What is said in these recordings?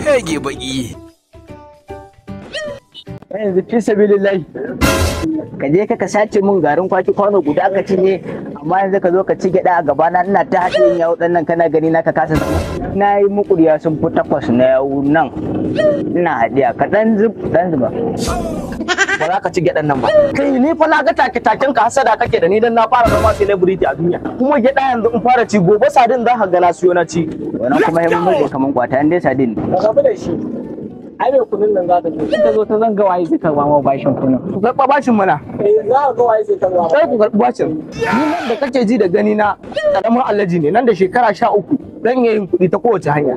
Hege baki. Yanzu fi sabilillahi. Ka je ka sace min garin kwaki kwano guda ka cinye, amma yanzu ka zo ka ci gyada a gabana ina ta haɗe yawo ɗan nan kana gani na ka kasa zama. Na yi muƙuriya sun fi 8 na yawo nan. Ina haɗiya ka ɗan zub ɗan zuba. Ba za ka ci gyaɗan nan ba. Kai ni fa na ga take-taken ka hasada kake da ni dan na fara zama celebrity a duniya. Kuma gyaɗa yanzu in fara ci gobe sadin za ka ga na siyo na ci. Wannan kuma ya mun kaman kwata in dai sadin. Ka rabu da shi. Ai mai kunun nan za ta zo. In ta zo ta zanga waye zai karba ma bashin kunun. Ku karɓa bashin mana. Eh za ka ga waye zai karba. Sai ku karɓi bashin. Ni nan da kake ji da gani na karamin allaji ne nan da shekara 13 zan iya yin kuɗi ta kowace hanya.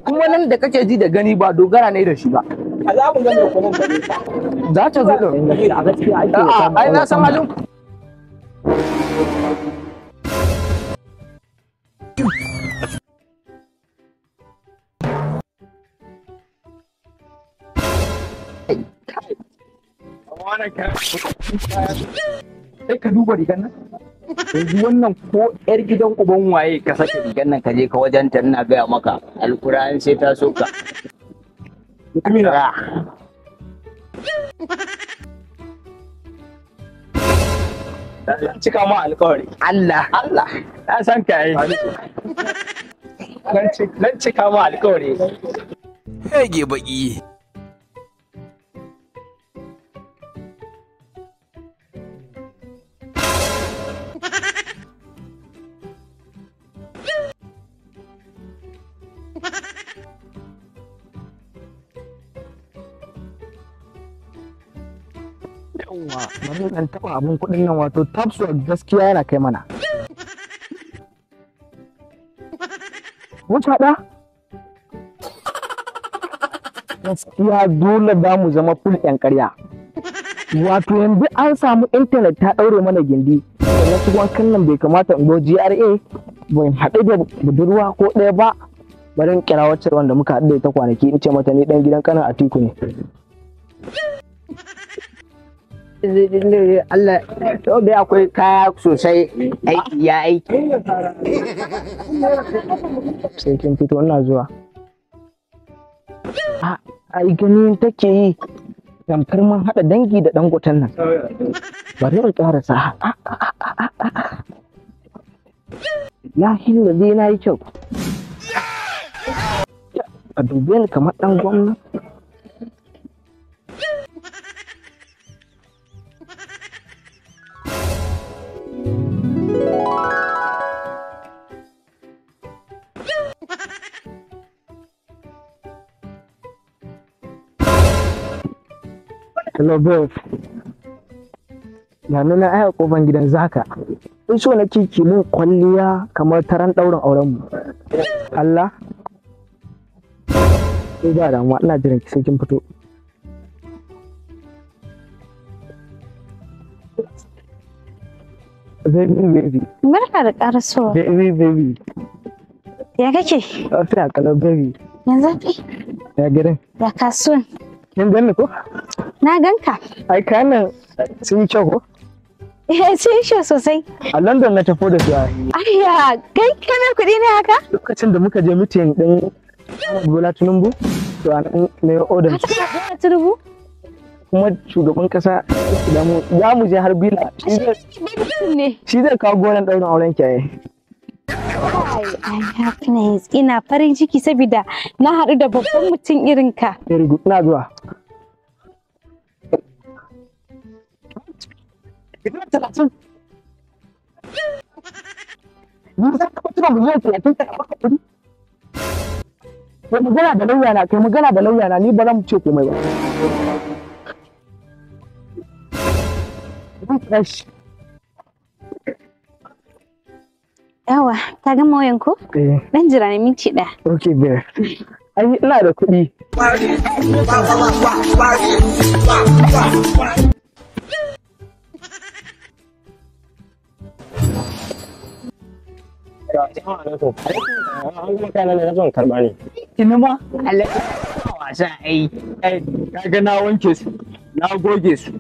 Kuma nan da kake ji da gani ba dogara ne da shi ba. A za mu ga mai kunun ta. Za ta zo din. A gaskiya ake. A'a ai na san halin ku. Sai ka duba rigar nan. Yanzu wannan ko 'yar gidan uban waye ka sake Rigar nan ka je ka wajen ta ina gaya maka alkur'an sai ta soka. Mutumina. Cika ma alkawari. Allah. Allah. Na san ka yi. Nan cika ma alkawari. Hege baki. Yawwa, bari in taɓa abin kuɗin nan wato Tapswag gaskiya yana kai mana. Wuce haɗa? Gaskiya dole za mu zama full ƴan ƙarya. Wato yanzu an samu intanet ta ɗaure mana gindi. Sannan su wankan nan bai kamata in go GRA ban haɗu da budurwa ko ɗaya ba. Bari in kira wacce wanda muka haɗu da ita kwanaki in ce mata ni ɗan gidan kanin Atiku ne. Allah to dai akwai kaya sosai aiki ya aiki. Sai kin fito ina zuwa. Ai gani take yi tamkar mun haɗa dangi da dangoten nan. Bari in ƙarasa. Ya hilla dai na yi kyau. A dube ni kamar ɗan gwamna. Hello babe. Ga na aya kofan gidan zaka. In so nake ki mun kwalliya kamar taran ɗaurin auren mu. Allah. Sai ba damuwa ina jiran ki sai kin fito. Baby baby. Barka da ƙarasowa. Baby baby. Ya kake? Lafiya kalau baby. Ya zafi? Ya gidan. Ya kasuwan? Kin ganni ko? Na ganka. Ai kayan nan sun yi kyau ko? Eh, sun yi kyau sosai. A London na tafi da su ai. Ayya, kai kamar kuɗi ne haka? Lokacin da muka je meeting din Ahmad Bola Tinubu, to a nan na yi order. Ka taɓa haɗuwa da Tinubu? Kuma shugaban ƙasa za mu je har bila. Shi zai kawo goron ɗaurin auren ki. I'm happiness. Ina farin ciki saboda na haɗu da babban mutum irin ka. Very good. Ina zuwa. 30. Ni za ka tura 30 miliyan ka baka kuɗi? Kai magana da lauya na, kai magana da lauya na, ni ba zan ce komai ba. Yawa, ka gama wayan ko? Eh. Dan jira ni minti ɗaya. Okay, babe. Ai ina da kuɗi. Ina ma? Allah wasa ai. Kaga na wanke su, na goge su.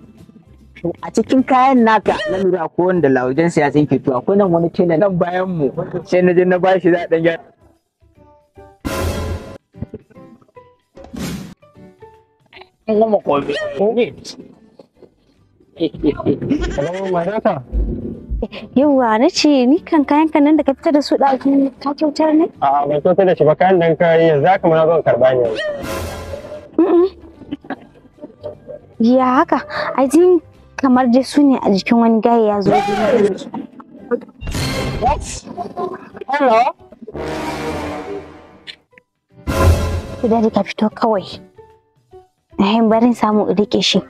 A cikin kayan naka na lura akwai wanda laujen ya tsinke, to akwai nan wani tela nan bayan mu, sai na je na bashi za a dan gyara. An gama komai. Hello, my daughter. Yawwa, na ce ni kan kayan ka nan da ka fitar da su ɗazu ka kyautar ne? A'a, ban kyautar da shi ba, kayan nan kayi yanzu haka ma zan karɓa ne. Ya haka, I think kamar dai su ne a jikin wani gaya ya zo. What? Hello? Idan ka fito kawai. Barin samu in riƙe shi.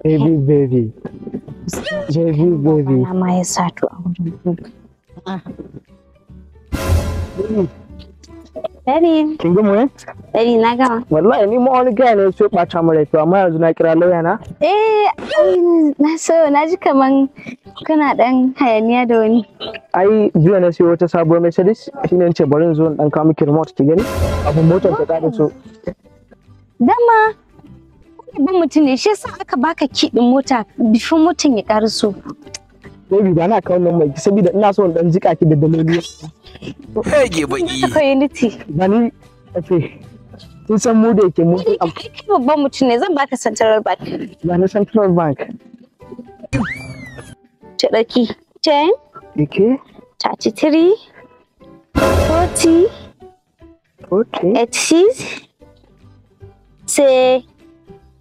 Baby, baby. Baby, baby. Na ma ya sato a wurin. Daddy. Kin gama ne? Daddy, na gama. Wallahi ni ma wani gaya ne so ɓata mu rai, to amma yanzu na kira lauya na. Eh, na so na ji kaman kana dan hayaniya da wani. Ai jiya na siyo wata sabuwar Mercedes, shine nace bari in zo in dan kawo miki remote ki gani. Abun motar ta ƙara so. Dama babban mutum ne, shi yasa aka baka ki din mota before motan ya ƙaraso. Baby, ba na kawo nan mai saboda ina so in dan jika ki da daloli. Hege baki. Saka unity. Ba ni ce. Kin san mu da yake mu Ai kai babban mutum ne, zan baka Central Bank. Ba na Central Bank. Ta ɗauki 10, Okay. 33, 40, Okay. 86, sai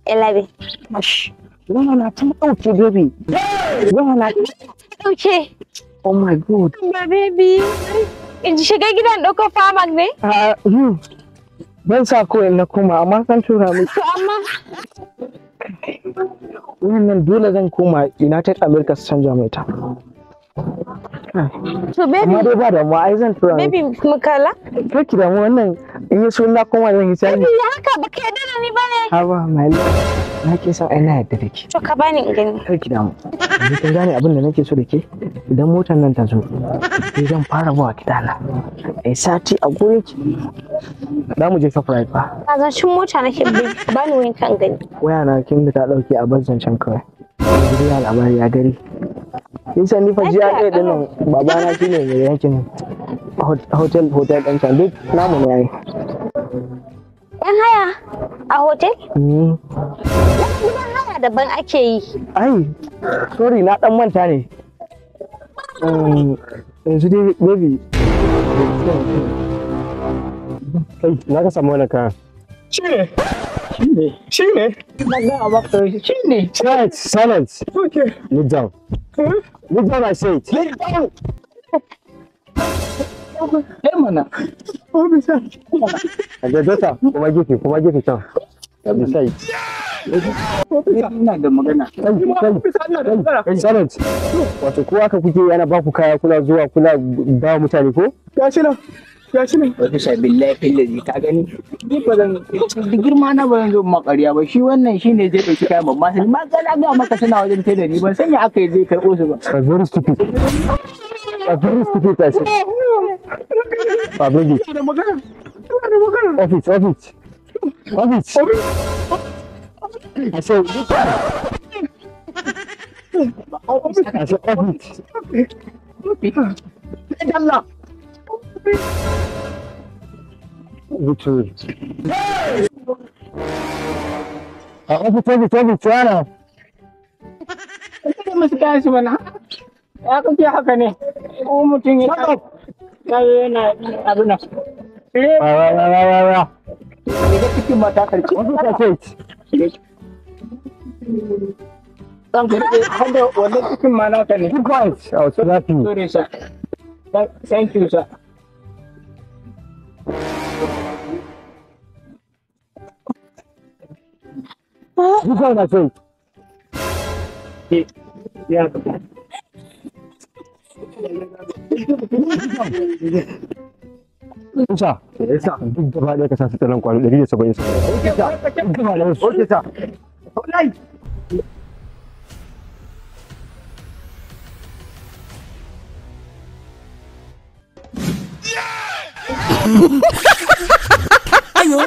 11. Ash. Wannan na ta ɗauke, baby. Wannan na Ɗauke. Oh my God. Ba baby. In shiga gidan ɗauko famak ne? Ah, ban sa ko in na koma, amma kan tura miki. To amma Wannan dole zan koma United America su canja mai ta. To baby. Amma dai ba damuwa, ai zan tura miki. Baby, mu kala. Kar ki damu, wannan in ya so na koma zan yi sani. Baby, ya haka baka yarda da ni ba ne? Haba my love. Na ke son ai na yarda da ke. To ka bani in gani. Kar ki damu. Yanzu kin gane abin da nake so da ke? Idan motar nan ta zo, sai zan fara bawa gidana. Ai sati a gurin ki. Za mu je Shoprite ba. Ka zan shin mota nake bani wayan kan gani. Waya na kin da ta dauke, a bar zancen kawai. Yanzu dai al'amari ya gari. Kin san ni fa GRA din nan babana shine mai yankin hotel hotel ɗin can duk namu ne ai. Yan haya a hotel? Gidan haya daban ake yi. Ai, sorry, na dan manta ne. Yanzu dai baby. Kai, na ka samu wannan kayan. Shine. Shine. Shine. Na ga maka shine. Silence, silence. Okay. Look down. Look down, I say it. Look down. Eh mana. Officer. Da dota, kuma gefe, kuma gefe can. Decide. Ina da magana. Officer, ina da magana. Silence. Wato ko haka kuke yana ba ku kaya kuna zuwa kuna ba mutane ko? Gashi nan. Gashi nan. Officer, billahi lazi ka gani. Ni ba zan da girma na ba zan zo ma ƙarya ba, shi wannan shine zai ɗauki kayan ban ma sani ma ga ga maka suna wajen tela, ni ban sanya aka yi zai karɓo su ba. You are very stupid. You are very stupid, I say. Bring it. Ina da magana. Ina da magana. Off it, off it. Off it. I say, I say, off it. Allah. Victory. Off it, off it, off it, Joanna. Kada musu kayan su mana. Ya kake haka ne? Ko mutum ya ya yana abin nan. Wa, wa, wa, wa, wa, wa. Daga cikin mata karki. Off it, I say it. Zan karɓe har da wannan cikin ma naka ne. Keep quiet. I'll slap you. Sorry sir. Thank you sir. Keep quiet, I say it. Ya. Musa, duk gaba ɗaya ka sa su tsaron kwano 170. Duk gaba ɗaya su. Okay sir. Wallahi. Ayo.